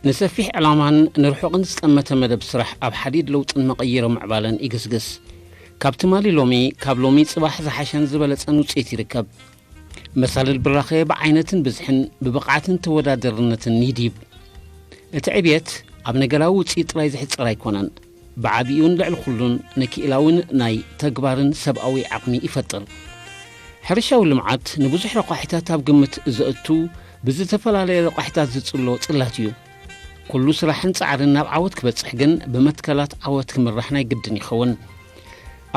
ንሰፊሕ ዕላማን ንርሑቕን ዝጠመተ መደብ ስራሕ ኣብ ሓዲድ ለውጥን መቐይሮ ምዕባለን ይግስግስ። ካብ ትማሊ ሎሚ፣ ካብ ሎሚ ጽባሕ ዝሓሸን ዝበለጸን ውጽኢት ይርከብ። መሳልል ብራኸ ብዓይነትን ብዝሕን ብብቕዓትን ተወዳደርነትን ይድይብ። እቲ ዕብየት ኣብ ነገራዊ ውጽኢት ጥራይ ዝሕጸር ኣይኮነን። ብዓቢኡን ልዕሊ ኩሉን ንክኢላውን ናይ ተግባርን ሰብኣዊ ዓቕሚ ይፈጥር። ሕርሻዊ ልምዓት ንብዙሕ ረቋሒታት ኣብ ግምት ዘእቱ፣ ብዝተፈላለየ ረቋሒታት ዝጽሎ ጽላት እዩ። ኩሉ ስራሕን ጻዕርን ናብ ዓወት ክበጽሕ ግን ብመትከላት ዓወት ክምራሕ ናይ ግድን ይኸውን።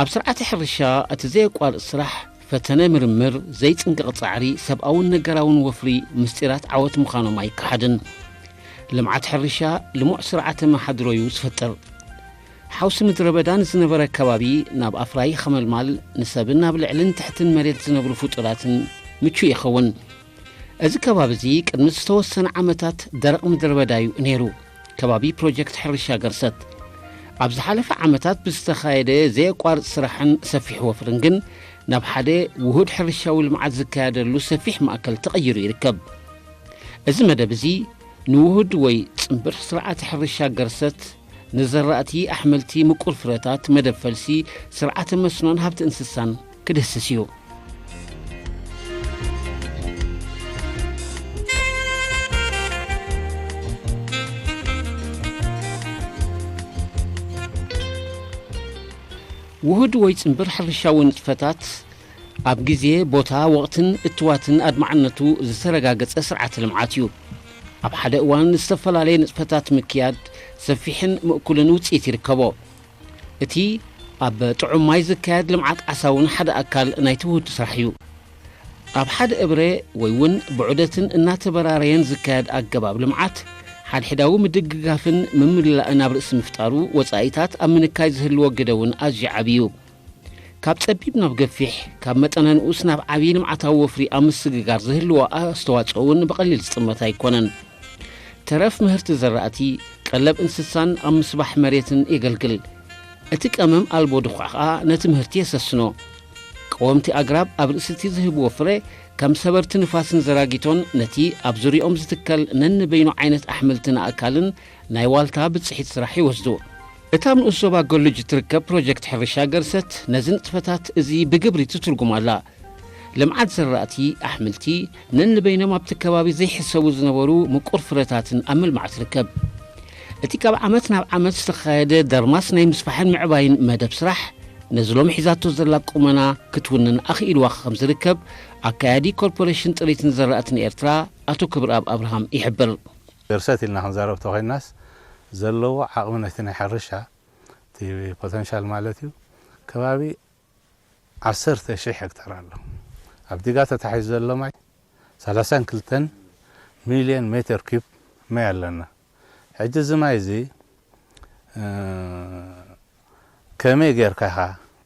ኣብ ስርዓተ ሕርሻ እቲ ዘየቋርጽ ስራሕ ፈተነ ምርምር፣ ዘይጽንቀቕ ጻዕሪ፣ ሰብኣውን ነገራውን ወፍሪ ምስጢራት ዓወት ምዃኖም ኣይከሓድን። ልምዓት ሕርሻ ልሙዕ ስርዓተ መሓድሮ እዩ ዝፈጥር። ሓውሲ ምድረ በዳ ንዝነበረ ከባቢ ናብ ኣፍራዪ ኸመልማል፣ ንሰብን ኣብ ልዕልን ትሕትን መሬት ዝነብሩ ፍጡራትን ምቹእ ይኸውን። እዚ ከባቢ እዚ ቅድሚ ዝተወሰነ ዓመታት ደረቕ ምድረ በዳ እዩ ነይሩ። ከባቢ ፕሮጀክት ሕርሻ ገርሰት ኣብ ዝሓለፈ ዓመታት ብዝተኻየደ ዘየቋርጽ ስራሕን ሰፊሕ ወፍርን ግን ናብ ሓደ ውሁድ ሕርሻዊ ልምዓት ዝካየደሉ ሰፊሕ ማእከል ተቐይሩ ይርከብ። እዚ መደብ እዚ ንውሁድ ወይ ጽንብር ስርዓተ ሕርሻ ገርሰት፣ ንዘራእቲ ኣሕምልቲ፣ ምቁር ፍረታት፣ መደብ ፈልሲ፣ ስርዓተ መስኖን ሃብቲ እንስሳን ክድህስስ እዩ። ውሁድ ወይ ጽንብር ሕርሻዊ ንጥፈታት ኣብ ግዜ፣ ቦታ፣ ወቕትን እትዋትን ኣድማዕነቱ ዝተረጋገጸ ስርዓተ ልምዓት እዩ። ኣብ ሓደ እዋን ዝተፈላለየ ንጥፈታት ምክያድ ሰፊሕን ምእኩልን ውጽኢት ይርከቦ። እቲ ኣብ ጥዑም ማይ ዝካየድ ልምዓት ዓሳ እውን ሓደ ኣካል ናይቲ ውሁድ ስራሕ እዩ። ኣብ ሓደ እብረ ወይ እውን ብዑደትን እናተበራረየን ዝካየድ ኣገባብ ልምዓት፣ ሓድሕዳዊ ምድግጋፍን ምምልላእን ኣብ ርእሲ ምፍጣሩ፣ ወጻኢታት ኣብ ምንካይ ዝህልዎ ግደ እውን ኣዝዩ ዓቢ እዩ። ካብ ጸቢብ ናብ ገፊሕ፣ ካብ መጠነ ንኡስ ናብ ዓቢ ልምዓታዊ ወፍሪ ኣብ ምስግጋር ዝህልዎ ኣስተዋጽኦ እውን ብቐሊል ዝጥመት ኣይኮነን። ተረፍ ምህርቲ ዘራእቲ፣ ቀለብ እንስሳን ኣብ ምስባሕ መሬትን የገልግል። እቲ ቀመም ኣልቦ ድዃዕ ኸኣ ነቲ ምህርቲ የሰስኖ። ቀወምቲ ኣግራብ ኣብ ርእሲ እቲ ዝህብዎ ፍረ ከም ሰበርቲ ንፋስን ዘራጊቶን ነቲ ኣብ ዙርያኦም ዝትከል ነንበይኑ ዓይነት ኣሕምልትን ኣእካልን ናይ ዋልታ ብጽሒት ስራሕ ይወስዱ። እታ ኣብ ንኡስ ዞባ ገሉጅ እትርከብ ፕሮጀክት ሕርሻ ገርሰት ነዚ ንጥፈታት እዚ ብግብሪ ትትርጉም ኣላ። ልምዓት ዘራእቲ ኣሕምልቲ ነንበይኖም ኣብቲ ከባቢ ዘይሕሰቡ ዝነበሩ ምቁር ፍረታትን ኣብ ምልማዕ ትርከብ። እቲ ካብ ዓመት ናብ ዓመት ዝተኻየደ ደርማስ ናይ ምስፋሕን ምዕባይን መደብ ስራሕ ነዚ ሎሚ ሒዛቶ ዘላ ቁመና ክትውንን ኣኽኢልዋ ከም ዝርከብ ኣካያዲ ኮርፖሬሽን ጥሪትን ዘራእትን ኤርትራ ኣቶ ክብርኣብ ኣብርሃም ይሕብር። ገርሰት ኢልና ክንዛረብ ተኾይናስ ዘለዎ ዓቕሚ ነቲ ናይ ሕርሻ እቲ ፖተንሻል ማለት እዩ ከባቢ ዓሰርተ ሺሕ ሄክታር ኣሎ። ኣብ ዲጋ ተታሒዙ ዘሎ ማይ ሰላሳን ክልተን ሚልዮን ሜትር ኪዩብ ማይ ኣለና። ሕጂ እዚ ማይ እዚ እ፣ ከመይ ጌርካ ኢኻ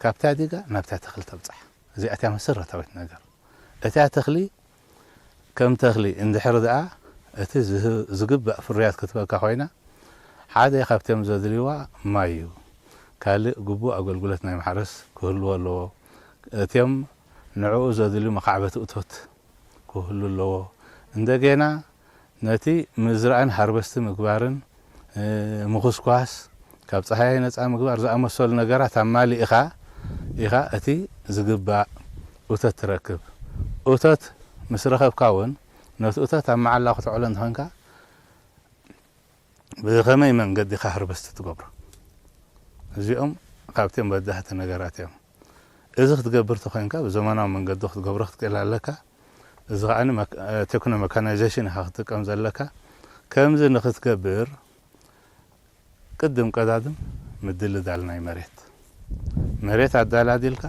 ካብታ ዲጋ ናብታ ተኽሊ ተብጽሕ? እዚኣ እቲያ መሰረታዊት ነገር። እቲያ ተኽሊ ከም ተኽሊ እንድሕር ደኣ እቲ ዝህ-፣ ዝግባእ ፍርያት ክትበካ ኮይና፣ ሓደ ካብቶም ዘድልይዋ ማይ እዩ። ካልእ ግቡእ ኣገልግሎት ናይ ማሕረስ ክህልዎ ኣለዎ። እቲኦም ንዕኡ ዘድልዩ መኻዕበቲ እቶት ክህሉ ኣለዎ። እንደገና ነቲ ምዝራእን ሃርቨስት ምግባርን፣ እ፣ ምኹስኳስ፣ ካብ ጸሃያይ ነጻ ምግባር ዝኣመሰሉ ነገራት ኣማሊእኻ ኢኻ እቲ ዝግባእ እቶት ትረክብ። እቶት ምስ ረኸብካ እውን ነቲ እቶት ኣብ መዓላ ክተውዕሎ እንተኾንካ ብኸመይ መንገዲ ኢኻ ሃርቨስት ትገብሮ? እዚኦም ካብቶም በዳህቲ ነገራት እዮም። እዚ ክትገብር ተኾይንካ ብዘመናዊ መንገዲ ክትገብሮ ክትክእል ኣለካ። እዚ ከኣ መክ-፣ እ፣ ቴክኖ መካናይዜሽን ኢኻ ክትጥቀም ዘለካ። ከምዚ ንክትገብር ቅድም ቀዳድም ምድልዳል ናይ መሬት፣ መሬት ኣዳላዲልካ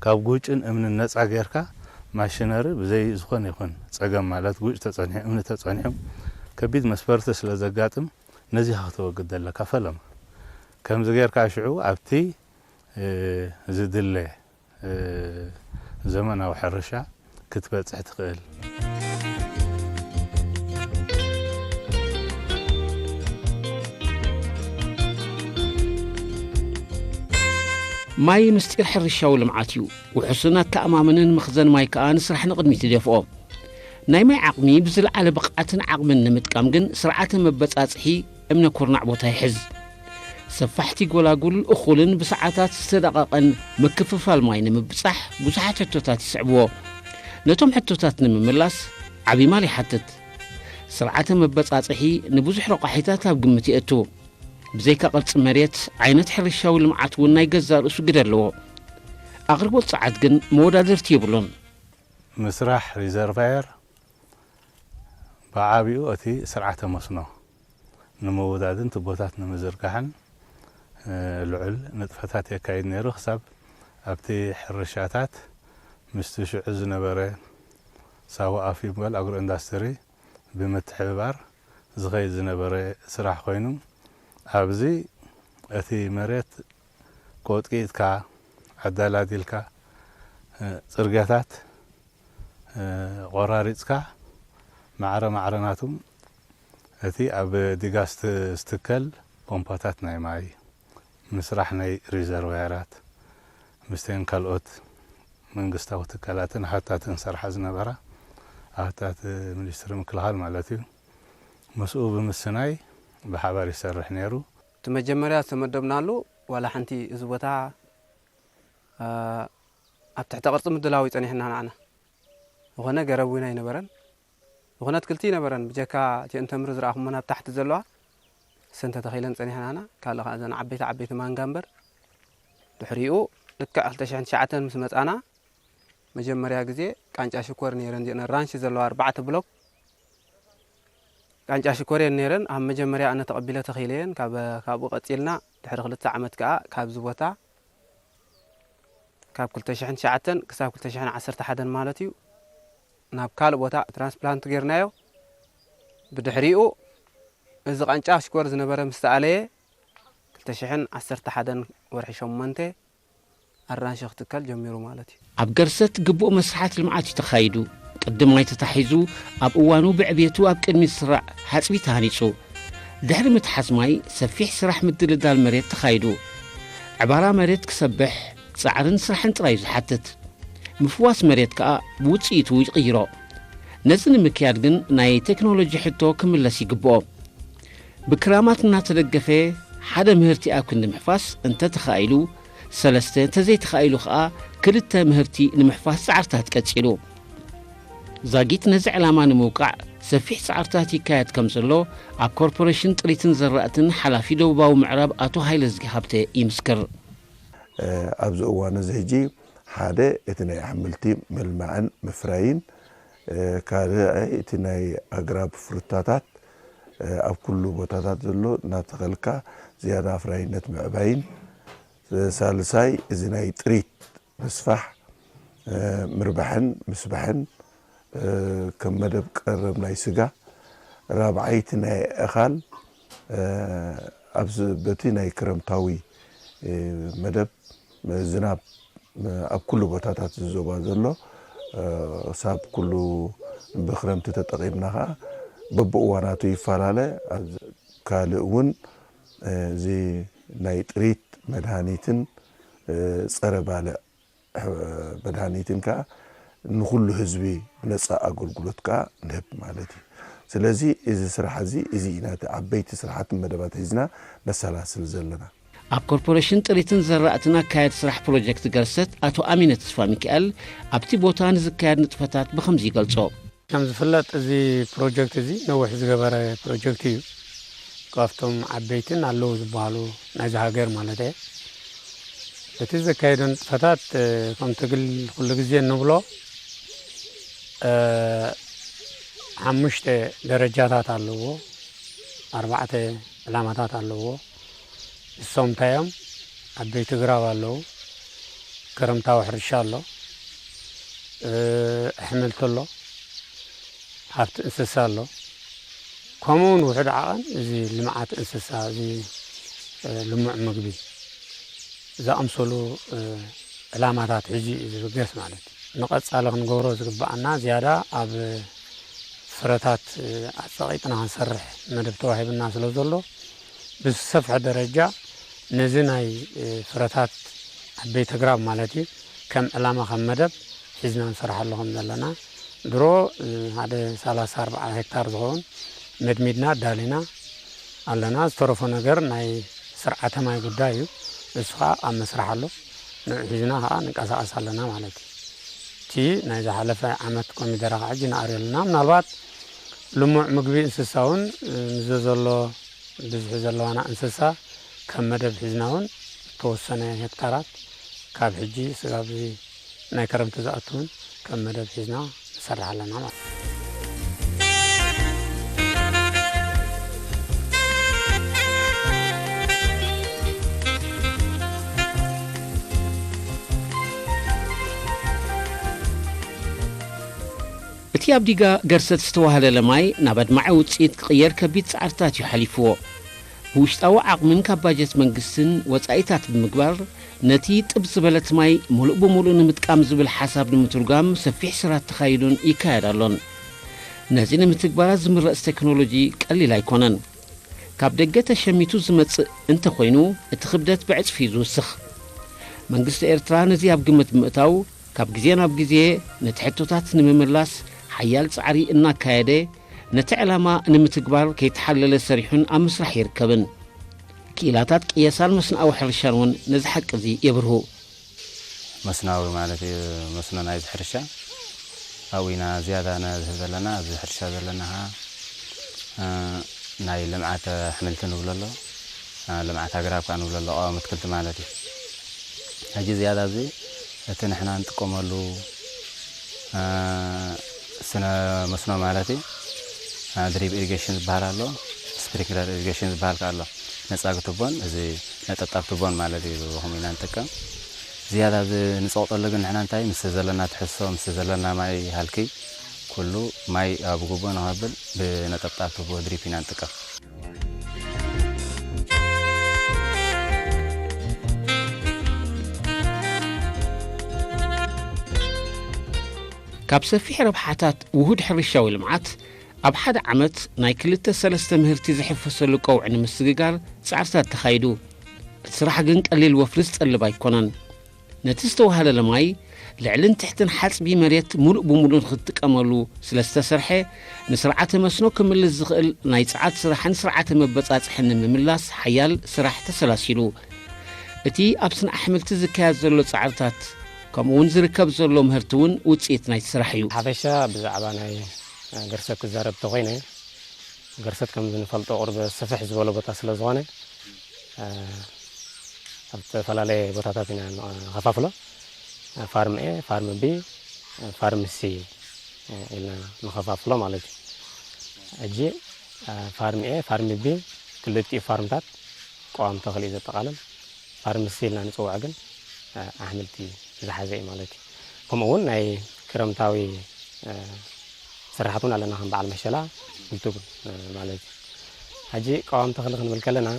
ካብ ጉጭን እምንን ነጻ ጌርካ ማሽነሪ ብዘይ ዝኾነ ይኹን ጸገም ማለት ጉጭ ተጸኒሑ እምኒ ተጸኒሑ ከቢድ መስፈርቲ ስለ ዘጋጥም ነዚ ኢኻ ክተወግድ ዘለካ ፈለማ። ከምዚ ጌርካ ሽዑ ኣብቲ፣ እ፣ ዝድለ፣ እ፣ ዘመናዊ ሕርሻ ክትበጽሕ ትኽእል። ማይ ምስጢር ሕርሻዊ ልምዓት እዩ። ውሑስን ኣተኣማምንን መኽዘን ማይ ከኣ ንስራሕ ንቕድሚት ይደፍኦ። ናይ ማይ ዓቕሚ ብዝለዓለ ብቕዓትን ዓቕምን ንምጥቃም ግን ስርዓተ መበጻጽሒ እምነ ኩርናዕ ቦታ ይሕዝ። ሰፋሕቲ ጎላጉል እኹልን ብሰዓታት ዝተዳቐቐን ምክፍፋል ማይ ንምብጻሕ ብዙሓት ሕቶታት ይስዕብዎ። ነቶም ሕቶታት ንምምላስ ዓቢ ማል ይሓትት። ስርዓተ መበጻጽሒ ንብዙሕ ረቋሒታት ኣብ ግምት የእቱ። ብዘይካ ቅርጺ መሬት፣ ዓይነት ሕርሻዊ ልምዓት እውን ናይ ገዛእ ርእሱ ግደ ኣለዎ። ኣቕርቦት ጸዓት ግን መወዳድርቲ የብሉን። ምስራሕ ሪዘርቫየር ብዓቢኡ እቲ ስርዓተ መስኖ ንምውዳድን ቱቦታት ንምዝርጋሕን፣ እ፣ ልዑል ንጥፈታት የካይድ ነይሩ። ክሳብ ኣብቲ ሕርሻታት ምስቲ ሽዑ ዝነበረ ሳዋ ኣፍሪን በል ኣግሮ ኢንዳስትሪ ብምትሕብባር ዝኸይድ ዝነበረ ስራሕ ኮይኑ፣ ኣብዚ እቲ መሬት ቆጥቂጥካ፣ ኣዳላዲልካ፣ እ፣ ጽርግያታት፣ እ፣ ቆራሪጽካ፣ ማዕረ ማዕረ ናቱ እቲ ኣብ ዲጋ ዝት-፣ ዝትከል ፖምፓታት ናይ ማይ፣ ምስራሕ ናይ ሪዘርቫየራት፣ ምስቴን ካልኦት መንግስታዊ ትካላትን ሃፍታትን ዝሰርሓ ዝነበራ፣ ሃፍታት ሚኒስትሪ ምክልኻል ማለት እዩ። ምስኡ ብምስናይ ብሓባር ይሰርሕ ነይሩ። እቲ መጀመርያ ዝተመደብናሉ ዋላ ሓንቲ እዚ ቦታ፣ እ፣ ኣብ ትሕተ ቅርጺ ምድላው እዩ ጸኒሕና ንዓና። ዝኾነ ገረብ እውን ኣይነበረን። ዝኾነ ኣትክልቲ ኣይነበረን። ብጀካ እቲአን ተምሪ ዝረኣኹመን ኣብ ታሕቲ ዘለዋ፣ እሰን ተተኺለን ጸኒሕናና። ካልእ ከኣ እዘን ዓበይቲ ዓበይቲ ማንጋ እምበር። ድሕሪኡ ልክዕ ክልተ ሽሕን ትሽዓተን ምስ መጻና፣ መጀመርያ ግዜ ቃንጫ ሽኮር ነይረን፣ እዚአን ራንሽ ዘለዋ ኣርባዕተ ብሎክ ቃንጫ ሽኮር እየን ነይረን። ኣብ መጀመርያ ኣነ ተቐቢለ ተኺለየን። ካብ፣ ካብኡ ቀጺልና ድሕሪ ክልተ ዓመት ከኣ ካብዚ ቦታ፣ ካብ ክልተ ሽሕን ትሽዓተን ክሳብ ክልተ ሽሕን ዓሰርተ ሓደን ማለት እዩ፣ ናብ ካልእ ቦታ ትራንስፕላንት ጌርናዮ። ብድሕሪኡ እዚ ቃንጫ ሽኮር ዝነበረ ምስ ተኣለየ፣ ክልተ ሽሕን ዓሰርተ ሓደን ወርሒ ሸሞንተ ኣራንሺ ክትከል ጀሚሩ ማለት እዩ። ኣብ ገርሰት ግቡእ መስርሓት ልምዓት እዩ ተኻይዱ። ቅዲ ማይ ተታሒዙ፣ ኣብ እዋኑ ብዕብየቱ ኣብ ቅድሚት ዝስራዕ ሓጽቢ ተሃኒጹ። ድሕሪ ምትሓዝ ማይ፣ ሰፊሕ ስራሕ ምድልዳል መሬት ተኻይዱ። ዕባራ መሬት ክሰብሕ፣ ጻዕርን ስራሕን ጥራይ እዩ ዝሓትት። ምፍዋስ መሬት ከኣ ብውጽኢቱ ይቕይሮ። ነዚ ንምክያድ ግን ናይ ቴክኖሎጂ ሕቶ ክምለስ ይግብኦ። ብክራማት እናተደገፈ ሓደ ምህርቲ ኣብ ክንዲ ምሕፋስ እንተተኻኢሉ ሰለስተ፣ እንተዘይተኻኢሉ ከኣ ክልተ ምህርቲ ንምሕፋስ ጻዕርታት ቀጺሉ። ዛጊት ነዚ ዕላማ ንምውቃዕ ሰፊሕ ጻዕርታት ይካየድ ከም ዘሎ ኣብ ኮርፖሬሽን ጥሪትን ዘራእትን ሓላፊ ደቡባዊ ምዕራብ ኣቶ ሃይለዝጊ ሃብተ ይምስክር። እ፣ ኣብዚ እዋን እዚ ሕጂ ሓደ እቲ ናይ ኣሕምልቲ ምልማዕን ምፍራይን፣ እ፣ ካልኣይ እቲ ናይ ኣግራብ ፍሩታታት፣ እ፣ ኣብ ኩሉ ቦታታት ዘሎ እናተኸልካ ዝያዳ ኣፍራይነት ምዕባይን፣ እ፣ ሳልሳይ እዚ ናይ ጥሪት ምስፋሕ፣ እ፣ ምርባሕን ምስባሕን፣ እ፣ ከም መደብ ቀረብ ናይ ስጋ፣ ራብዓይቲ ናይ ኣእኻል፣ እ፣ ኣብዚ በቲ ናይ ክረምታዊ፣ እ፣ መደብ ዝናብ ኣብ ኩሉ ቦታታት እዚ ዞባ ዘሎ፣ እ፣ ክሳብ ኩሉ ብክረምቲ ተጠቒምና ኸኣ በብእዋናቱ ይፈላለ። ኣብ ካልእ እውን፣ እ፣ እዚ ናይ ጥሪት መድሃኒትን፣ እ፣ ጸረ ባልዕ፣ እ፣ መድሃኒትን ከኣ ንኹሉ ህዝቢ ብነጻ ኣገልግሎት ከኣ ንህብ ማለት እዩ። ስለዚ እዚ ስራሕ እዚ፣ እዚ ኢና እቲ ዓበይቲ ስራሓትን መደባት ሒዝና ነሰላስል ዘለና። ኣብ ኮርፖሬሽን ጥሪትን ዘራእትን ኣካያዲ ስራሕ ፕሮጀክት ገርሰት ኣቶ ኣሚነ ተስፋ ሚካኤል ኣብቲ ቦታ ንዝካየድ ንጥፈታት ብኸምዚ ይገልጾ። ከም ዝፍለጥ እዚ ፕሮጀክት እዚ ነዊሕ ዝገበረ ፕሮጀክት እዩ። ካብቶም ዓበይትን ኣለዉ ዝበሃሉ ናይዚ ሃገር ማለት እየ። እቲ ዘካየዶ ንጥፈታት፣ እ፣ ከምቲ ግል ኩሉ ግዜ እንብሎ፣ እ፣ ሓሙሽተ ደረጃታት ኣለዎ፣ ኣርባዕተ ዕላማታት ኣለዎ። ንሶም እንታይ እዮም? ዓበይቲ ግራብ ኣለዉ፣ ክረምታዊ ሕርሻ ኣሎ፣ እ፣ ኣሕምልቲ ኣሎ፣ ሃፍቲ እንስሳ ኣሎ። ከምኡ እውን ውሑድ ዓቐን እዚ ልምዓት እንስሳ፣ እዚ፣ እ፣ ልሙዕ ምግቢ ዝኣምሰሉ፣ እ፣ ዕላማታት ሒዙ እዩ ዝብገስ ማለት እዩ። ንቐጻሊ ክንገብሮ ዝግብኣና ዝያዳ ኣብ ፍረታት፣ እ፣ ኣጸቒጥና ክንሰርሕ መደብ ተዋሂብና ስለ ዘሎ፣ ብዝሰፍሐ ደረጃ ነዚ ናይ፣ እ፣ ፍረታት ዓበይቲ ኣግራብ ማለት እዩ ከም ዕላማ፣ ከም መደብ ሒዝና ንሰርሓሉ ከም ዘለና ድሮ ሓደ ሰላሳ ኣርባዓ ሄክታር ዝኸውን መድሚድና ኣዳሊና ኣለና። ዝተረፎ ነገር ናይ ስርዓተ ማይ ጉዳይ እዩ። እሱ ከዓ ኣብ መስራሕ ኣሎ። ንዑ ሒዝና ከዓ ንንቀሳቐስ ኣለና ማለት እዩ። እቲ ናይ ዝሓለፈ ዓመት ኮሚደረ ከዓ ሕጂ ንኣርዮ ኣለና። ምናልባት ልሙዕ ምግቢ እንስሳ እውን ምዘ ዘሎ ብዝሒ ዘለዋና እንስሳ ከም መደብ ሒዝና እውን እተወሰነ ሄክታራት ካብ ሕጂ ስጋብ ናይ ከረምቲ ዝኣቱ እውን ከም መደብ ሒዝና ንሰርሕ ኣለና ማለት እዩ። እቲ ኣብ ዲጋ ገርሰት ዝተዋህለለ ማይ ናብ ኣድማዒ ውፅኢት ክቕየር ከቢድ ፃዕርታት እዩ ሓሊፍዎ። ብውሽጣዊ ዓቕምን ካብ ባጀት መንግስትን ወፃኢታት ብምግባር ነቲ ጥብ ዝበለት ማይ ሙሉእ ብሙሉእ ንምጥቃም ዝብል ሓሳብ ንምትርጓም ሰፊሕ ስራት ተኻይዱን ይካየድ ኣሎን። ነዚ ንምትግባራት ዝምረፅ ቴክኖሎጂ ቀሊል ኣይኮነን። ካብ ደገ ተሸሚቱ ዝመፅእ እንተኾይኑ እቲ ክብደት ብዕፅፊ እዩ ዝውስኽ። መንግስቲ ኤርትራ ነዚ ኣብ ግምት ብምእታው ካብ ግዜ ናብ ግዜ ነቲ ሕቶታት ንምምላስ ሓያል ፃዕሪ እናካየደ ነቲ ዕላማ ንምትግባር ከይተሓለለ ሰሪሑን ኣብ ምስራሕ ይርከብን። ክኢላታት ቅየሳን መስኖኣዊ ሕርሻን እውን ነዚ ሓቂ እዚ የብርሁ። መስናዊ ማለት እዩ መስኖ ናይዚ ሕርሻ ኣብኡ ኢና ዝያዳ ነዝህብ ዘለና ኣብዚ ሕርሻ ዘለና ከዓ ናይ ልምዓት ኣሕምልቲ ንብሎ ኣሎ ልምዓት ኣግራብ ከዓ ንብሎ ኣሎ ቀዋሚ ኣትክልቲ ማለት እዩ ሕጂ ዝያዳ ኣብዚ እቲ ንሕና ንጥቀመሉ ስነ መስኖ ማለት እዩ ድሪፕ ኢሪጌሽን ዝበሃል ኣሎ ስፕሪንክለር ኢሪጌሽን ዝበሃል ከዓ ኣሎ ነፃጊ ቱቦን እዚ ነጠብጣብ ቱቦን ማለት እዩ ከምኡ ኢና ንጥቀም ዝያዳ ኣብዚ ንፀቕጠሉ ግን ንሕና እንታይ ምስ ዘለና ትሕዝቶ ምስ ዘለና ማይ ሃልኪ ኩሉ ማይ ኣብ ጉቦ ንኸብል ብነጠብጣብ ቱቦ ድሪፕ ኢና ንጥቀም ካብ ሰፊሕ ረብሓታት ውሁድ ሕርሻዊ ልምዓት ኣብ ሓደ ዓመት ናይ ክልተ ሰለስተ ምህርቲ ዝሕፈሰሉ ቀውዒ ንምስግጋር ፃዕርታት ተኻይዱ። እቲ ስራሕ ግን ቀሊል ወፍሪ ዝጠልብ ኣይኮነን። ነቲ ዝተዋህለለ ማይ ልዕልን ትሕትን ሓፅቢ መሬት ሙሉእ ብሙሉእ ንክትጥቀመሉ ስለዝተሰርሐ ንስርዓተ መስኖ ክምልስ ዝኽእል ናይ ፀዓት ስራሕን ስርዓተ መበፃፅሕን ንምምላስ ሓያል ስራሕ ተሰላሲሉ። እቲ ኣብ ስነ ኣሕምልቲ ዝካየድ ዘሎ ፃዕርታት ከምኡ እውን ዝርከብ ዘሎ ምህርቲ እውን ውፅኢት ናይቲ ስራሕ እዩ። ሓፈሻ ብዛዕባ ናይ ገርሰት ክዛረብ ተኾይነ ገርሰት ከም ዝንፈልጦ ቁርብ ስፍሕ ዝበለ ቦታ ስለ ዝኾነ ኣብ ዝተፈላለየ ቦታታት ኢና ንኸፋፍሎ ፋርም ኤ ፋርም ቢ ፋርም ሲ ኢልና ንኸፋፍሎ ማለት እዩ ሕጂ ፋርም ኤ ፋርም ቢ ክልቲኡ ፋርምታት ቀዋሚ ተኽሊ እዩ ዘጠቓልል ፋርም ሲ ኢልና ንፅውዖ ግን ኣሕምልቲ ዝሓዘ እዩ ማለት እዩ ከምኡ እውን ናይ ክረምታዊ ስራሕቲ እውን ኣለና ከም በዓል መሸላ ክልቱ ማለት እዩ ሕጂ ቀዋሚ ተኽሊ ክንብል ከለና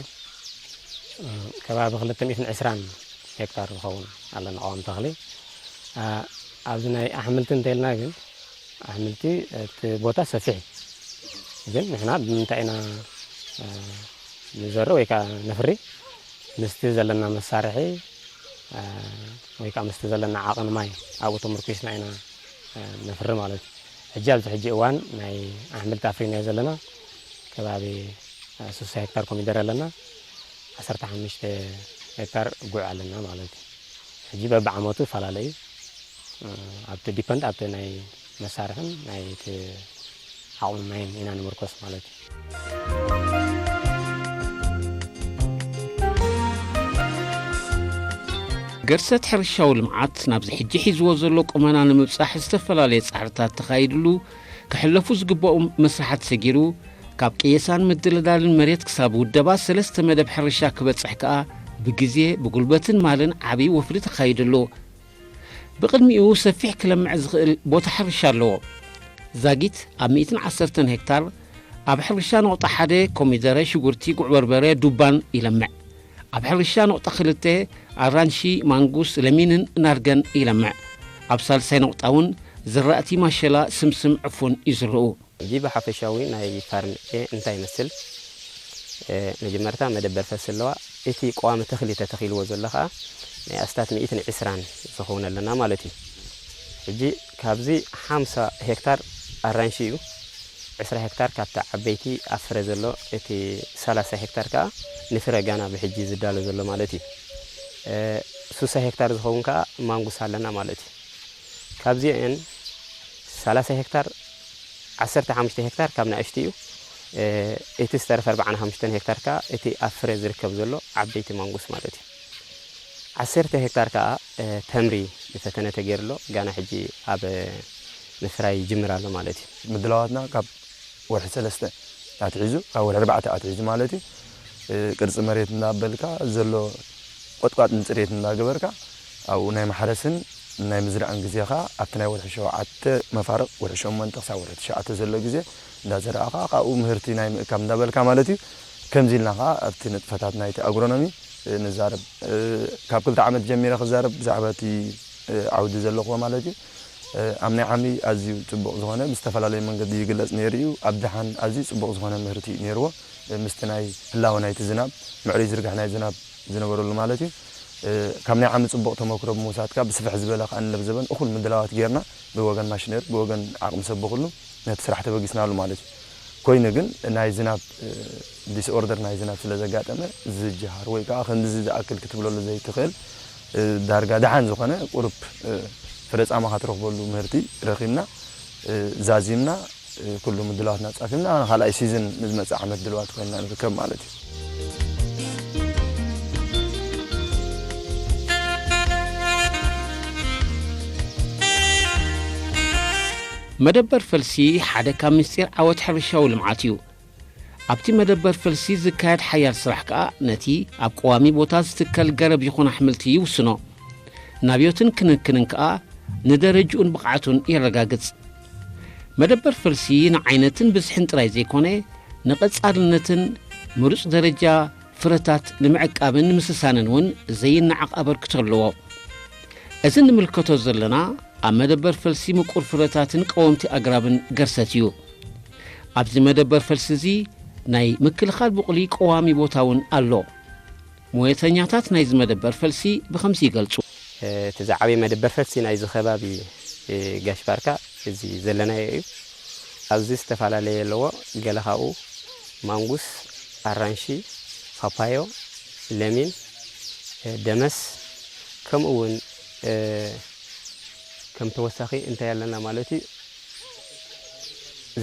ከባቢ ክልተ ሚእትን ዕስራን ሄክታር ዝኸውን ኣለና ቀዋሚ ተኽሊ ኣብዚ ናይ ኣሕምልቲ እንተኢልና ግን ኣሕምልቲ እቲ ቦታ ሰፊሕ እዩ ግን ንሕና ብምንታይ ኢና ንዘርእ ወይ ከዓ ነፍሪ ምስቲ ዘለና መሳርሒ ወይ ከዓ ምስቲ ዘለና ዓቕን ማይ ኣብኡ ተምርኩስና ኢና ነፍሪ ማለት እዩ ሕጂ ኣብዚ ሕጂ እዋን ናይ ኣሕምልቲ ኣፍሪናዮ ዘለና ከባቢ ስሳ ሄክታር ኮሚደረ ኣለና ዓሰርተ ሓሙሽተ ሄክታር ጉዕ ኣለና ማለት እዩ ሕጂ በብዓመቱ ይፈላለ እዩ ኣብቲ ዲፐንድ ኣብቲ ናይ መሳርሕን ናይ ዓቕሚ ማይን ኢና ንምርኮስ ማለት እዩ ገርሰት ሕርሻዊ ልምዓት ናብዚ ሕጂ ሒዝዎ ዘሎ ቁመና ንምብፃሕ ዝተፈላለየ ፃዕርታት ተኻይድሉ ክሕለፉ ዝግበኦም መስርሓት ሰጊሩ ካብ ቅየሳን ምድልዳልን መሬት ክሳብ ውደባ ሰለስተ መደብ ሕርሻ ክበፅሕ ከኣ ብግዜ ብጉልበትን ማልን ዓብዪ ወፍሪ ተኻይድሉ ብቕድሚኡ ሰፊሕ ክለምዕ ዝኽእል ቦታ ሕርሻ ኣለዎ። ዛጊት ኣብ ሚእትን ዓሰርተን ሄክታር ኣብ ሕርሻ ነቑጣ ሓደ ኮሚደረ፣ ሽጉርቲ፣ ጉዕ በርበረ፣ ዱባን ይለምዕ። ኣብ ሕርሻ ነቑጣ ክልተ ኣራንሺ፣ ማንጉስ፣ ለሚንን ናርገን ይለምዕ። ኣብ ሳልሳይ ነቑጣ እውን ዝራእቲ ማሸላ፣ ስምስም፣ ዕፉን ይዝርኡ። ሕጂ ብሓፈሻዊ ናይ ፋርም ኤ እንታይ ይመስል? መጀመርታ መደበር ፈሲ ኣለዋ። እቲ ቀዋሚ ተኽሊ ተተኺልዎ ዘሎ ከዓ ናይ ኣስታት ሚእትን ዕስራን ዝኸውን ኣለና ማለት እዩ። ሕጂ ካብዚ ሓምሳ ሄክታር ኣራንሺ እዩ። ዕስራ ሄክታር ካብቲ ዓበይቲ ኣብ ፍረ ዘሎ፣ እቲ ሰላሳ ሄክታር ከኣ ንፍረ ጋና ብሕጂ ዝዳሎ ዘሎ ማለት እዩ። እ፣ ሱሳ ሄክታር ዝኸውን ከኣ ማንጉስ ኣለና ማለት እዩ። ካብዚአን ሰላሳ ሄክታር፣ ዓሰርተ ሓሙሽተ ሄክታር ካብ ንኣሽቱ እዩ። እ፣ እቲ ዝተረፈ ኣርባዓን ሓሙሽተን ሄክታር ከኣ እቲ ኣብ ፍረ ዝርከብ ዘሎ ዓበይቲ ማንጉስ ማለት እዩ። ዓሰርተ ሄክታር ከኣ፣ እ፣ ተምሪ ብፈተነ ተገይሩሎ፣ ጋና ሕጂ ኣብ ምፍራይ ይጅምር ኣሎ ማለት እዩ። ምድላዋትና ካብ ወርሒ ሰለስተ ኣትሒዙ፣ ካብ ወርሒ ኣርባዕተ ኣትሒዙ ማለት እዩ። እ፣ ቅርጺ መሬት እናበልካ ዘሎ ቆጥቋጥ ንጽሬት እናገበርካ፣ ኣብኡ ናይ ማሕረስን ናይ ምዝራዕን ግዜኻ ኣብቲ ናይ ወርሒ ሸውዓተ መፋርቕ፣ ወርሒ ሸሞንተ ክሳብ ወርሒ ትሽዓተ ዘሎ ግዜ እንዳዘራእኻ፣ ካብኡ ምህርቲ ናይ ምእካብ እንዳበልካ ማለት እዩ። ከምዚ ኢልና ኸዓ ኣብቲ ንጥፈታት ናይቲ ኣግሮኖሚ፣ እ፣ ንዛረብ። እ፣ ካብ ክልተ ዓመት ጀሚረ ክዛረብ ብዛዕባ እቲ፣ እ፣ ዓውዲ ዘለኹዎ ማለት እዩ። እ፣ ኣብ ናይ ዓሚ ኣዝዩ ጽቡቕ ዝኾነ ብዝተፈላለየ መንገዲ ይግለጽ ነይሩ እዩ። ኣብ ደሓን ኣዝዩ ጽቡቕ ዝኾነ ምህርቲ ነይርዎ። እ፣ ምስቲ ናይ ህላወ ናይቲ ዝናብ፣ ምዕሩይ ዝርጋሕ ናይ ዝናብ ዝነበረሉ ማለት እዩ። እ፣ ካብ ናይ ዓሚ ጽቡቕ ተመክሮ ብምውሳድ ከኣ ብስፍሕ ዝበለ ከኣ ንለብዘበን እኹል ምድላዋት ጌርና ብወገን ማሽነሪ፣ ብወገን ዓቕሚ ሰብ ብኹሉ ነቲ ስራሕ ተበጊስናሉ ማለት እዩ። ኮይኑ ግን ናይ ዝናብ፣ እ፣ ዲስኦርደር ናይ ዝናብ ስለ ዘጋጠመ ዝጀሃር ወይ ከኣ ከምዚ ዝኣክል ክትብለሉ ዘይትኽእል፣ እ፣ ዳርጋ ደሓን ዝኾነ ቁሩብ፣ እ፣ ፍረ ጻማኻ ትረኽበሉ ምህርቲ ረኺብና፣ እ፣ ዛዚምና፣ እ፣ ኩሉ ምድላዋትና ጻፊምና ንኻልኣይ ሲዝን ንዝመጽእ ዓመት ድልዋት ኮይንና ንርከብ ማለት እዩ። መደበር ፈልሲ ሓደ ካብ ምስጢር ዓወት ሕርሻዊ ልምዓት እዩ። ኣብቲ መደበር ፈልሲ ዝካየድ ሓያል ስራሕ ከኣ ነቲ ኣብ ቀዋሚ ቦታ ዝትከል ገረብ ይኹን ኣሕምልቲ ይውስኖ። ናብዮትን ክንክንን ከኣ ንደረጅኡን ብቕዓቱን የረጋግጽ። መደበር ፈልሲ ንዓይነትን ብዝሕን ጥራይ ዘይኮነ፣ ንቐጻልነትን ምሩጽ ደረጃ ፍረታት ንምዕቃብን ንምስሳንን እውን ዘይነዓቕ ኣበርክቶ ኣለዎ። እዚ ንምልከቶ ዘለና ኣብ መደበር ፈልሲ ምቁር ፍረታትን ቀወምቲ ኣግራብን ገርሰት እዩ። ኣብዚ መደበር ፈልሲ እዚ ናይ ምክልኻል ቡቕሊ ቀዋሚ ቦታ እውን ኣሎ። ሞያተኛታት ናይዚ መደበር ፈልሲ ብኸምዚ ይገልጹ። እቲ ዝዓበየ መደበር ፈልሲ ናይዚ ከባቢ፣ እ፣ ጋሽ ባርካ እዚ ዘለናዮ እዩ። ኣብዚ ዝተፈላለየ ኣለዎ። ገለ ካብኡ ማንጉስ፣ ኣራንሺ፣ ፓፓዮ፣ ለሚን፣ እ፣ ደመስ፣ ከምኡ እውን፣ እ፣ ከም ተወሳኺ እንታይ ኣለና ማለት እዩ፣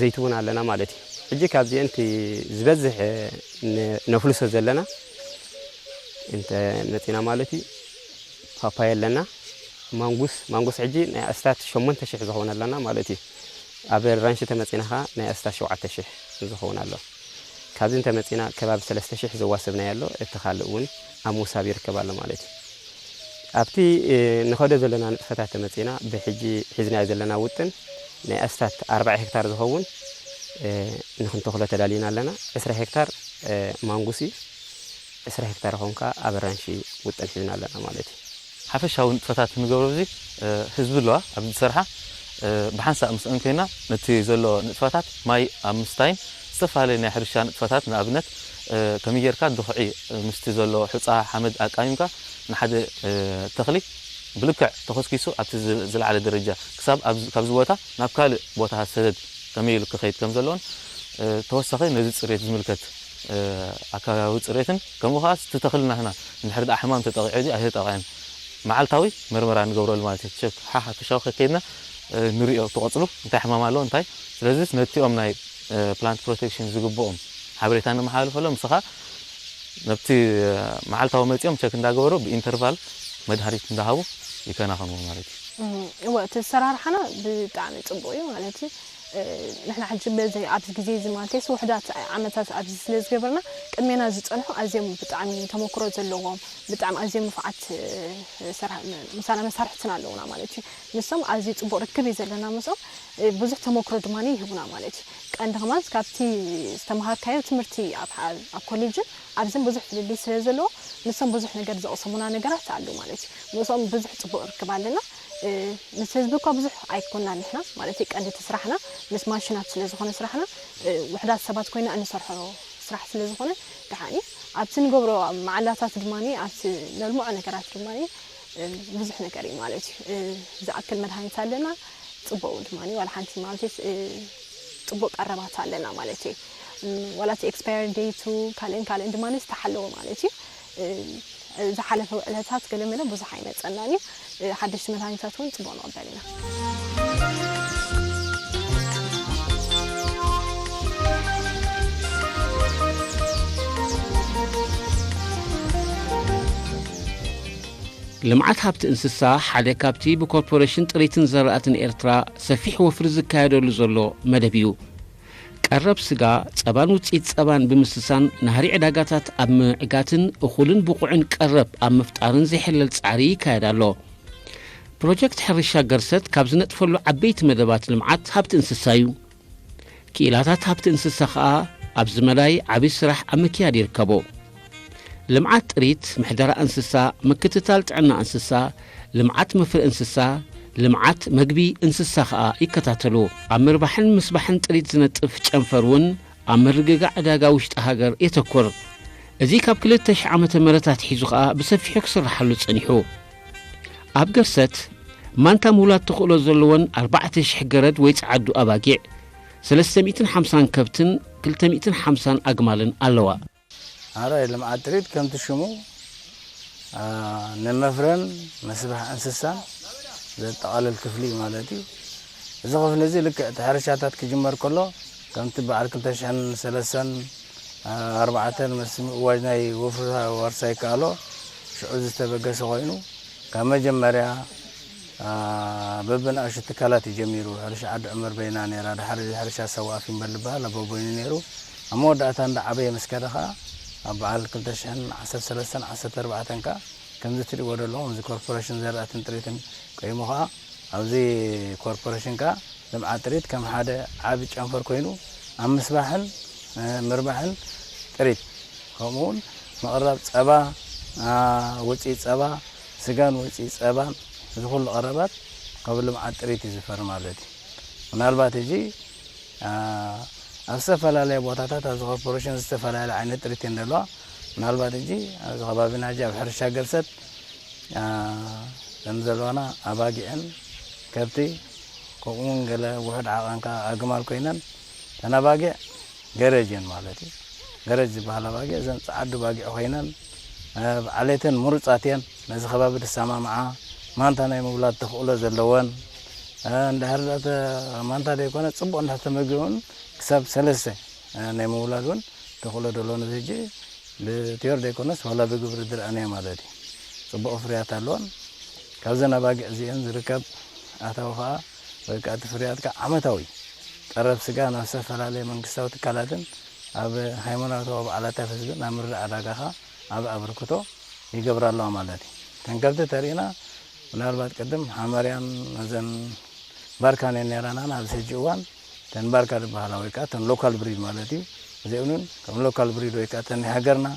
ዘይትውን ኣለና ማለት እዩ። ሕጂ ካብዚአን እቲ ዝበዝሕ ን-፣ ነፍልሶ ዘለና እንተ መፂና ማለት እዩ፣ ፓፓያ ኣለና፣ ማንጉስ፣ ማንጉስ ሕጂ ናይ ኣስታት ሸሞንተ ሽሕ ዝኸውን ኣለና ማለት እዩ። ኣብ ራንሺ ተመፂና ኸዓ ናይ ኣስታት ሸውዓተ ሽሕ ዝኸውን ኣሎ። ካብዚ እንተመፂና ከባቢ ሰለስተ ሽሕ ዘዋሰብናዮ ኣሎ፣ እቲ ካልእ እውን ኣብ ምውሳብ ይርከብ ኣሎ ማለት እዩ። ኣብቲ፣ እ፣ ንኸዶ ዘለና ንጥፈታት ተመጺና፣ ብሕጂ ሒዝናዮ ዘለና ውጥን ናይ ኣስታት ኣርባዓ ሄክታር ዝኸውን፣ እ፣ ንክንተኽሎ ተዳሊና ኣለና። ዕስራ ሄክታር፣ እ፣ ማንጉስ እዩ። ዕስራ ሄክታር ኸውን ከኣ ኣብ ኣራንሺ ውጥን ሒዝና ኣለና ማለት እዩ። ሓፈሻዊ ንጥፈታት ንገብሮ ኣብዚ፣ እ፣ ህዝቢ ኣለዋ ኣብዚ ዝሰርሓ፣ እ፣ ብሓንሳእ ምስአን ኮይና ነቲ ዘሎ ንጥፈታት ማይ ኣብ ምስታይን ዝተፈላለዩ ናይ ሕርሻ ንጥፈታት ንኣብነት፣ እ፣ ከመይ ጌርካ ድኹዒ፣ እ፣ ምስቲ ዘሎ ሑጻ ሓመድ ኣቃሚምካ ንሓደ፣ እ፣ ተኽሊ ብልክዕ ተኾስኪሱ ኣብቲ ዝ-፣ ዝለዓለ ደረጃ ክሳብ ኣብዚ፣ ካብዚ ቦታ ናብ ካልእ ቦታ ሰደድ ከመይ ኢሉ ክኸይድ ከም ዘለዎን፣ እ፣ ተወሳኺ ነዚ ጽሬት ዝምልከት፣ እ፣ ኣከባቢ ጽሬትን ከምኡ ከኣ እቲ ተኽሊ ናትና እንድሕር ደኣ ሕማም ተጠቒዑ ድዩ ኣይተጠቕዐን መዓልታዊ መርመራ ንገብረሉ ማለት እዩ። ቸክ ሓ-፣ ሓፈሻዊ ከይከድና፣ እ፣ ንሪኦ እቲ ቆጽሉ እንታይ ሕማም ኣለዎ እንታይ። ስለዚ ነቲኦም ናይ፣ እ፣ ፕላንት ፕሮቴክሽን ዝግብኦም ሓበሬታ ነመሓላልፈሎም። ንስኻ ነብቲ መዓልታዊ መጺኦም ቸክ እንዳገበሩ ብኢንተርቫል መድሃኒት እንዳሃቡ ይከናኸንዎ ማለት እዩ። እም፣ እወ፣ እቲ ኣሰራርሓና ብጣዕሚ ጽቡቕ እዩ ማለት እዩ። እ፣ ንሕና ሕጂ በዚ ኣብዚ ግዜ እዚ ማለትስ ውሑዳት ዓመታት ኣብዚ ስለ ዝገበርና ቅድሜና ዝጸንሑ ኣዝዮም ብጣዕሚ ተመክሮ ዘለዎም ብጣዕሚ ኣዝዮም ንፉዓት፣ እ፣ ሰርሓ-፣ ምሳና መሳርሕትና ኣለዉና ማለት እዩ። ንሶም ኣዝዩ ጽቡቕ ርክብ እዩ ዘለና ምስኦም። እ፣ ብዙሕ ተመክሮ ድማ ይህቡና ማለት እዩ። ቀንዲ ከማን ካብቲ ዝተምሃርካዮ ትምህርቲ ኣብ ሓ-፣ ኣብ ኮሌጅን ኣብዝን ብዙሕ ፍልልይ ስለ ዘለዎ ንሶም ብዙሕ ነገር ዘቕሰሙና ነገራት ኣሎ ማለት እዩ። ምስኦም ብዙሕ ጽቡቕ ርክብ ኣለና። እ፣ ምስ ህዝቢ እኳ ብዙሕ ኣይኮናን ንሕና ማለት እዩ። ቀንዲ እቲ ስራሕና ምስ ማሽናት ስለ ዝኾነ ስራሕና፣ እ፣ ውሑዳት ሰባት ኮይና እንሰርሖ ስራሕ ስለ ዝኾነ ደሓን እዩ። ኣብቲ ንገብሮ መዓላታት ድማ ኣብቲ ነልምዖ ነገራት ድማ ብዙሕ ነገር እዩ ማለት እዩ። ዝኣክል መድሃኒት ኣለና፣ ፅቡቅ ድማ ዋላ ሓንቲ ማለት እዩ። ፅቡቅ ቀረባት ኣለና ማለት እዩ። ዋላ እቲ ኤክስፓየር ዴቱ ካልእን ካልእን ድማ ዝተሓለወ ማለት እዩ። ዝሓለፈ ውዕለታት ገለመለ ብዙሕ ኣይመፀናን እዩ። ሓደሽቲ መድሃኒታት እውን ፅቡቅ ንቕበል ኢና። ልምዓት ሃብቲ እንስሳ ሓደ ካብቲ ብኮርፖሬሽን ጥሪትን ዘራእትን ኤርትራ ሰፊሕ ወፍሪ ዝካየደሉ ዘሎ መደብ እዩ። ቀረብ ስጋ፣ ጸባን ውጽኢት ጸባን ብምስሳን ናህሪ ዕዳጋታት ኣብ ምዕጋትን እኹልን ብቑዕን ቀረብ ኣብ ምፍጣርን ዘይሕለል ጻዕሪ ይካየድ ኣሎ። ፕሮጀክት ሕርሻ ገርሰት ካብ ዝነጥፈሉ ዓበይቲ መደባት ልምዓት ሃብቲ እንስሳ እዩ። ክኢላታት ሃብቲ እንስሳ ከኣ ኣብዚ መዳይ ዓቢ ስራሕ ኣብ ምክያድ ይርከቡ። ልምዓት ጥሪት፣ ምሕደራ እንስሳ፣ ምክትታል ጥዕና እንስሳ፣ ልምዓት መፍረ እንስሳ፣ ልምዓት መግቢ እንስሳ ከኣ ይከታተሉ። ኣብ ምርባሕን ምስባሕን ጥሪት ዝነጥፍ ጨንፈር እውን ኣብ ምርግጋእ ዕዳጋ ውሽጢ ሃገር የተኩር። እዚ ካብ ክልተ ሽሕ ዓመተ ምህረት ኣትሒዙ ከኣ ብሰፊሑ ክስርሓሉ ጸኒሑ። ኣብ ገርሰት ማንታ ምውላድ ተኽእሎ ዘለወን ኣርባዕተ ሽሕ ገረድ ወይ ጸዓዱ ኣባጊዕ፣ ሰለስተ ሚእትን ሓምሳን ከብትን ክልተ ሚእትን ሓምሳን ኣግማልን ኣለዋ። ኣረ ልምዓት ጥሪት ከምቲ ሽሙ ንመፍረን መስርሕ እንስሳን ዘጠቓልል ክፍሊ እዩ ማለት እዩ። እዚ ክፍሊ እዚ ልክዕ እቲ ሕርሻታት ክጅመር ከሎ ከምቲ በዓል ክልተ ሽሕን ሰለስተን ኣርባዕተን ምስ ምእዋጅ ናይ ወፍሪ ዋርሳይ ይከኣሎ ሽዑ ዝተበገሰ ኮይኑ ካብ መጀመርያ በብንኣሽቱ ትካላት እዩ ጀሚሩ። ሕርሻ ዓዲ ዑመር በይና ነይራ፣ ድሓር እዚ ሕርሻ ሰዋፍ ይንበል ዝበሃል ኣብ በቦይኑ ነይሩ። ኣብ መወዳእታ እንዳዓበየ ምስ ከደ ከዓ ኣብ በዓል ክልተ ሽሕን ዓሰርተ ሰለስተን ዓሰርተ ኣርባዕተን ከዓ ከምዚ ትሪእዎ ዘለኹም እዚ ኮርፖሬሽን ዘራእትን ጥሪትን ቆይሙ ከዓ ኣብዚ ኮርፖሬሽን ከዓ ልምዓት ጥሪት ከም ሓደ ዓቢ ጨንፈር ኮይኑ ኣብ ምስባሕን ምርባሕን ጥሪት ከምኡ እውን ምቕራብ ጸባ፣ ውፅኢት ጸባ፣ ስጋን ውፅኢት ጸባን እዚ ኩሉ ቀረባት ካብ ልምዓት ጥሪት እዩ ዝፈር ማለት እዩ። ምናልባት ሕጂ ኣብ ዝተፈላለየ ቦታታት ኣብዚ ኮርፖሬሽን ዝተፈላለየ ዓይነት ጥሪት እየን ዘለዋ። ምናልባት ሕጂ ኣብዚ ከባቢና ሕጂ ኣብ ሕርሻ ገርሰት ከም ዘለዋና ኣባጊዕን ከብቲ ከምኡ እውን ገለ ውሑድ ዓቐን ከዓ ኣግማል ኮይነን እተን ኣባጊዕ ገረጅ እየን ማለት እዩ። ገረጅ ዝበሃል ኣባጊዕ እዘን ጸዓዱ ባጊዕ ኮይነን ብዓሌተን ምሩጻት እየን። ነዚ ከባቢ ዝሰማምዓ ማንታ ናይ ምውላድ ተኽእሎ ዘለወን እንድሕር ማንታ ዘይኮነ ጽቡቕ እንድሕር ተመጊበን ክሳብ ሰለስተ ናይ ምውላድ እውን ተኽእሎ ዘለወን እዚ ሕጂ ብቲዮር ዘይኮነስ ዋላ ብግብሪ ዝረኣናዮ ማለት እዩ። ጽቡቕ ፍርያት ኣለወን። ካብዘን ኣባጊዕ እዚአን ዝርከብ ኣታዊ ከዓ ወይ ከዓ እቲ ፍርያት ከዓ ዓመታዊ ቀረብ ስጋ ናብ ዝተፈላለየ መንግስታዊ ትካላትን ኣብ ሃይማኖታዊ በዓላት ህዝቢ ናብ ምርዳእ ዕዳጋ ከዓ ዓቢ ኣበርክቶ ይገብራ ኣለዋ ማለት እዩ። እተን ከብቲ ተሪእና ምናልባት ቅድም ሓመርያን እዘን ባርካን እየን ነይረና ኣብዚ ሕጂ እዋን እተን ባርካ ዝበሃላ ወይ ከዓ እተን ሎካል ብሪድ ማለት እዩ። እዚአን እውን ከም ሎካል ብሪድ ወይ ከዓ እተን ናይ ሃገርና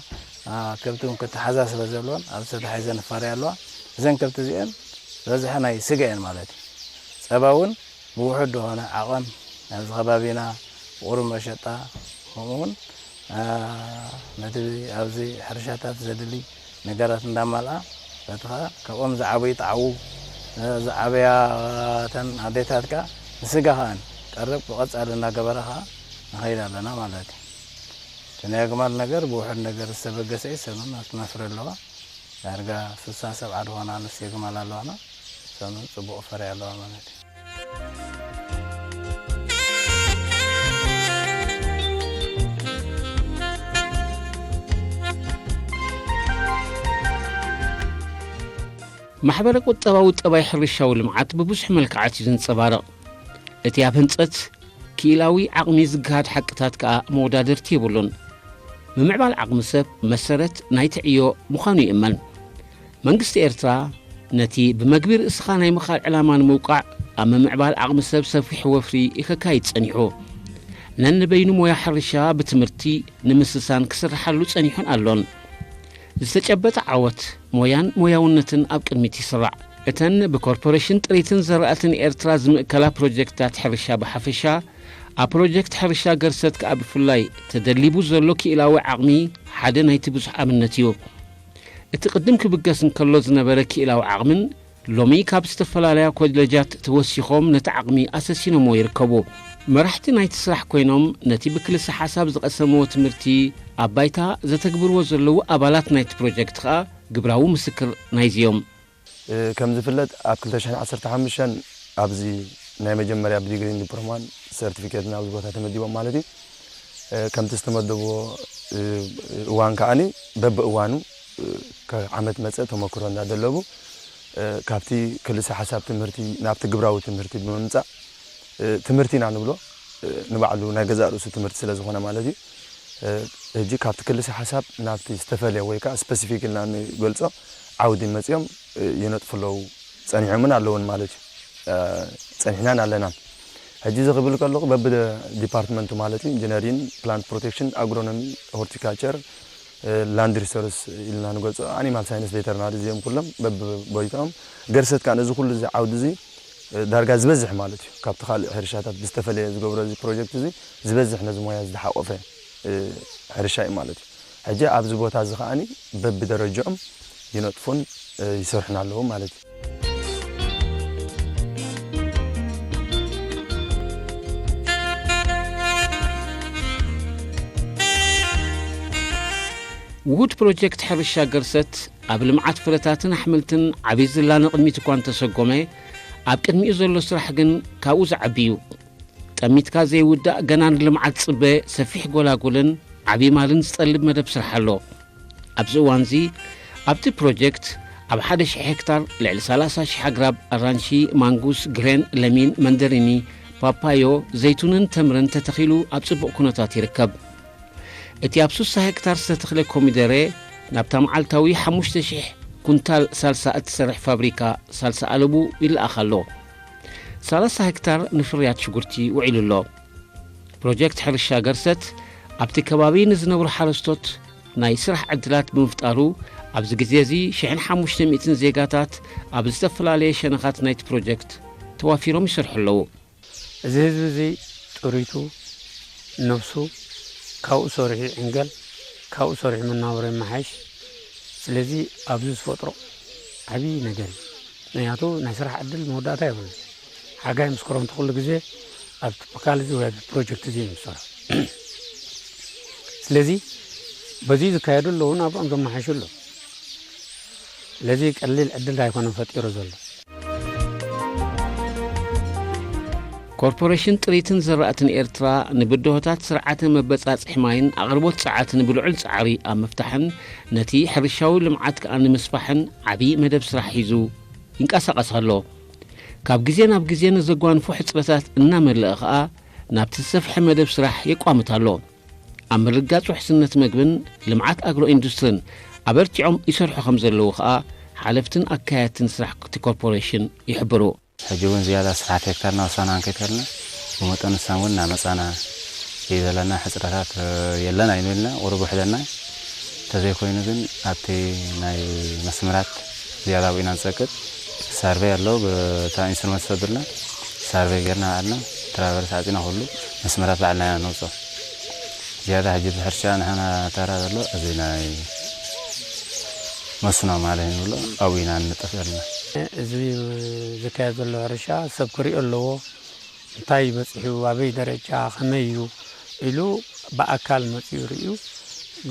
ከብቲ እውን ክተሓዛ ስለ ዘለወን ኣብዚ ተታሒዘን ይፋረያ ኣለዋ። እዘን ከብቲ እዚአን ዝበዝሐ ናይ ስጋ እየን ማለት እዩ። ፀባ እውን ብውሑድ ዝኾነ ዓቐን ኣብዚ ከባቢና ብቑሩብ መሸጣ ከምኡ እውን ነቲ ኣብዚ ሕርሻታት ዘድሊ ነገራት እንዳማልኣ በቲ ከዓ ካብኦም ዝዓበዩ ጣዕዉ ዝዓበያ እተን ኣዴታት ከዓ ንስጋ ከዓ ቀረብ ብቐፃሊ እናገበራ ከዓ ንኸይድ ኣለና ማለት እዩ። እቲ ናይ ኣግማል ነገር ብውሑድ ነገር ዝተበገሰ እዩ። ሰኑን ኣብቲ መፍረ ኣለዋ ዳርጋ ስሳ ሰብዓ ዝኾና ኣንስቲ ኣግማል ኣለዋና። ሰኑን ፅቡቕ ፈርያ ኣለዋ ማለት እዩ። ማሕበረ ቁጠባዊ ጠባይ ሕርሻዊ ልምዓት ብብዙሕ መልክዓት እዩ ዝንጸባረቕ። እቲ ኣብ ህንጸት ክኢላዊ ዓቕሚ ዝገሃድ ሓቅታት ከኣ መወዳድርቲ የብሉን። ምምዕባል ዓቕሚ ሰብ መሰረት ናይቲ ዕዮ ምዃኑ ይእመን። መንግስቲ ኤርትራ ነቲ ብመግቢ ርእስኻ ናይ ምኻድ ዕላማ ንምውቃዕ ኣብ ምምዕባል ዓቕሚ ሰብ ሰፊሕ ወፍሪ ከካይድ ጸኒሑ። ነንበይኑ ሞያ ሕርሻ ብትምህርቲ ንምስሳን ክስርሓሉ ጸኒሑን ኣሎን። ዝተጨበጠ ዓወት ሞያን ሞያውነትን ኣብ ቅድሚት ይስራዕ። እተን ብኮርፖሬሽን ጥሪትን ዘራእትን ኤርትራ ዝምእከላ ፕሮጀክትታት ሕርሻ ብሓፈሻ፣ ኣብ ፕሮጀክት ሕርሻ ገርሰት ከኣ ብፍላይ ተደሊቡ ዘሎ ክኢላዊ ዓቕሚ ሓደ ናይቲ ብዙሕ ኣብነት እዩ። እቲ ቅድም ክብገስ እንከሎ ዝነበረ ክኢላዊ ዓቕምን ሎሚ ካብ ዝተፈላለያ ኮሌጃት ተወሲኾም ነቲ ዓቕሚ ኣሰሲኖምዎ ይርከቡ። መራሕቲ ናይቲ ስራሕ ኮይኖም ነቲ ብክልሰ ሓሳብ ዝቐሰምዎ ትምህርቲ ኣብ ባይታ ዘተግብርዎ ዘለዉ ኣባላት ናይቲ ፕሮጀክት ከኣ ግብራዊ ምስክር ናይዚ እዮም። እ፣ ከም ዝፍለጥ ኣብ ክልተ ሽሕን ዓሰርተ ሓሙሽተን ኣብዚ ናይ መጀመርያ ብዲግሪን ዲፕሎማን ሰርቲፊኬትን ኣብዚ ቦታ ተመዲቦም ማለት እዩ። እ፣ ከምቲ ዝተመደብዎ፣ እ፣ እዋን ከኣኒ በብእዋኑ፣ እ፣ ካብ ዓመት መጸ ተመክሮ እንዳደለቡ፣ እ፣ ካብቲ ክልሰ ሓሳብ ትምህርቲ ናብቲ ግብራዊ ትምህርቲ ብምምጻእ፣ እ፣ ትምህርቲ ኢና ንብሎ፣ እ፣ ንባዕሉ ናይ ገዛእ ርእሱ ትምህርቲ ስለ ዝኾነ ማለት እዩ። እ፣ ሕጂ ካብቲ ክልሰ ሓሳብ ናብቲ ዝተፈልየ ወይ ከኣ ስፐሲፊክ ኢልና ንገልጾ ዓውዲ መጺኦም፣ እ፣ ይነጥፉ ኣለዉ። ጸኒሖምን ኣለውን ማለት እዩ። እ፣ ጸኒሕናን ኣለናን። ሕጂ እዚ ክብል ከለኹ በብዲፓርትመንቱ ማለት እዩ፣ ኢንጂነሪን፣ ፕላንት ፕሮቴክሽን፣ ኣግሮኖሚ፣ ሆርቲካልቸር፣ እ፣ ላንድ ሪሶርስ ኢልና ንገልጾ፣ ኣኒማል ሳይንስ፣ ቬተርናሪ፣ እዚኦም ኩሎም በብቦይታኦም። ገርሰት ከኣ ነዚ ኩሉ እዚ ዓውዲ እዚ፣ እ፣ ዳርጋ ዝበዝሕ ማለት እዩ፣ ካብቲ ካልእ ሕርሻታት ብዝተፈለየ ዝገብሮ እዚ ፕሮጀክት እዚ ዝበዝሕ ነዚ ሞያ እዚ ዝሓቆፈ፣ እ፣ ሕርሻ እዩ ማለት እዩ። ሕጂ ኣብዚ ቦታ እዚ ከኣኒ በብደረጅኦም ይነጥፉን፣ እ፣ ይሰርሑን ኣለዉ ማለት እዩ። ውሁድ ፕሮጀክት ሕርሻ ገርሰት ኣብ ልምዓት ፍረታትን ኣሕምልትን ዓብዪ ዝላ ንቕድሚት እኳ እንተሰጎመ፣ ኣብ ቅድሚኡ ዘሎ ስራሕ ግን ካብኡ ዝዓቢ እዩ። ጠሚትካ ዘይውዳእ ገና ንልምዓት ዝጽበ ሰፊሕ ጎላጉልን ዓብዪ ማልን ዝጠልብ መደብ ስራሕ ኣሎ። ኣብዚ እዋንዚ ኣብቲ ፕሮጀክት ኣብ ሓደ ሽሕ ሄክታር ልዕሊ ሰላሳ ሽሕ ኣግራብ ኣራንሺ፣ ማንጉስ፣ ግሬን፣ ለሚን፣ መንደሪኒ፣ ፓፓዮ፣ ዘይቱንን ተምርን ተተኺሉ ኣብ ጽቡቕ ኩነታት ይርከብ። እቲ ኣብ ሱሳ ሄክታር ዝተተኽለ ኮሚደረ ናብታ መዓልታዊ ሓሙሽተ ሽሕ ኩንታል ሳልሳ እትሰርሕ ፋብሪካ ሳልሳ ኣለቡ ይለኣኽ ኣሎ። ሰላሳ ሄክታር ንፍርያት ሽጉርቲ ውዒሉ ኣሎ። ፕሮጀክት ሕርሻ ገርሰት ኣብቲ ከባቢ ንዝነብሩ ሓረስቶት ናይ ስራሕ ዕድላት ብምፍጣሩ፣ ኣብዚ ግዜ እዚ ሽሕን ሓሙሽተ ሚእትን ዜጋታት ኣብ ዝተፈላለየ ሸነኻት ናይቲ ፕሮጀክት ተዋፊሮም ይሰርሑ ኣለዉ። እዚ ህዝቢ እዚ ጥሪቱ ነብሱ ካብኡ ሰሪሑ ይዕንገል፣ ካብኡ ሰሪሑ መናበሮ ይመሓሽ። ስለዚ ኣብዚ ዝፈጥሮ ዓብዪ ነገር እዩ። ምኽንያቱ ናይ ስራሕ ዕድል መወዳእታ የብሉን። ሓጋይ ምስ ክረምቲ ኩሉ ግዜ ኣብቲ ትካል እዚ ወይ ኣብቲ ፕሮጀክት እዚ እዮም ዝሰርሑ። ስለዚ በዚ ዝካየዱ ኣለዉ፣ ናብኦም ዘመሓሹ ኣለዉ። ስለዚ ቀሊል ዕድል ኣይኮነን ፈጢሩ ዘሎ። ኮርፖሬሽን ጥሪትን ዘራእትን ኤርትራ ንብድሆታት ስርዓተ መበጻጽሒ ማይን ኣቕርቦት ጸዓትን ብልዑል ጻዕሪ ኣብ ምፍታሕን ነቲ ሕርሻዊ ልምዓት ከኣ ንምስፋሕን ዓቢ መደብ ስራሕ ሒዙ ይንቀሳቐስ ኣሎ። ካብ ግዜ ናብ ግዜ ንዘጓንፎ ሕጽረታት እናመልአ ከኣ ናብቲ ዝሰፍሐ መደብ ስራሕ የቋምት ኣሎ። ኣብ ምርግጋጽ ውሕስነት መግብን ልምዓት ኣግሮ ኢንዱስትሪን ኣበርቲዖም ይሰርሑ ከም ዘለዉ ከኣ ሓለፍትን ኣካየድትን ስራሕ እቲ ኮርፖሬሽን ይሕብሩ። ሕጂ እውን ዝያዳ ስፍሓት ሄክታርና ወሳና ክንከይድ ከለና ብመጠኑ ንሳን እውን እናመጻና እዩ ዘለና። ሕጽረታት፣ እ፣ የለን ኣይንብልና፣ ቁሩብ ውሕደና። እንተዘይኮይኑ ግን ኣብቲ ናይ መስመራት ዝያዳ ኣብኡ ኢና ንጸቅጥ። ሳርቬይ ኣሎ፣ ብታ ኢንስትሩመንት ተሰዱልና ሳርቬይ ጌርና ባዕልና፣ ትራቨርስ ዓጺና ኩሉ መስመራት ባዕልና ኢና ነውጽኦ። ዝያዳ ሕጂ ብሕርሻ ንሕና ተራ ዘሎ እዚ ናይ መስኖ ማለት ንብሎ ኣብኡ ኢና ንነጥፍ ዘለና። እዚ ዝካየድ ዘሎ ሕርሻ ሰብ ክሪኦ ኣለዎ። እንታይ በጺሑ፣ ኣበይ ደረጃ፣ ከመይ እዩ ኢሉ ብኣካል መጺኡ ርእዩ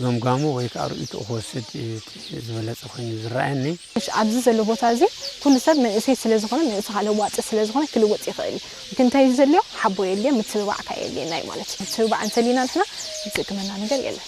ገምጋሙ ወይ ከኣ ርእይትኡ ክወስድ እቲ ዝበለጸ ኮይኑ ዝረኣየኒ። እሺ፣ ኣብዚ ዘሎ ቦታ እዚ ኩሉ ሰብ መንእሰይ ስለ ዝኾነ፣ ንርእስኻ ለዋጢ ስለ ዝኾነ ክልወጥ ይኽእል እዩ። ግን እንታይ እዩ ዘድልዮ? ሓቦ የድልዮ፣ ምትብባዕ ከኣ የድልየና እዩ ማለት እዩ። ምትብባዕ እንተልዩና ንሕና ዝግመና ነገር የለን።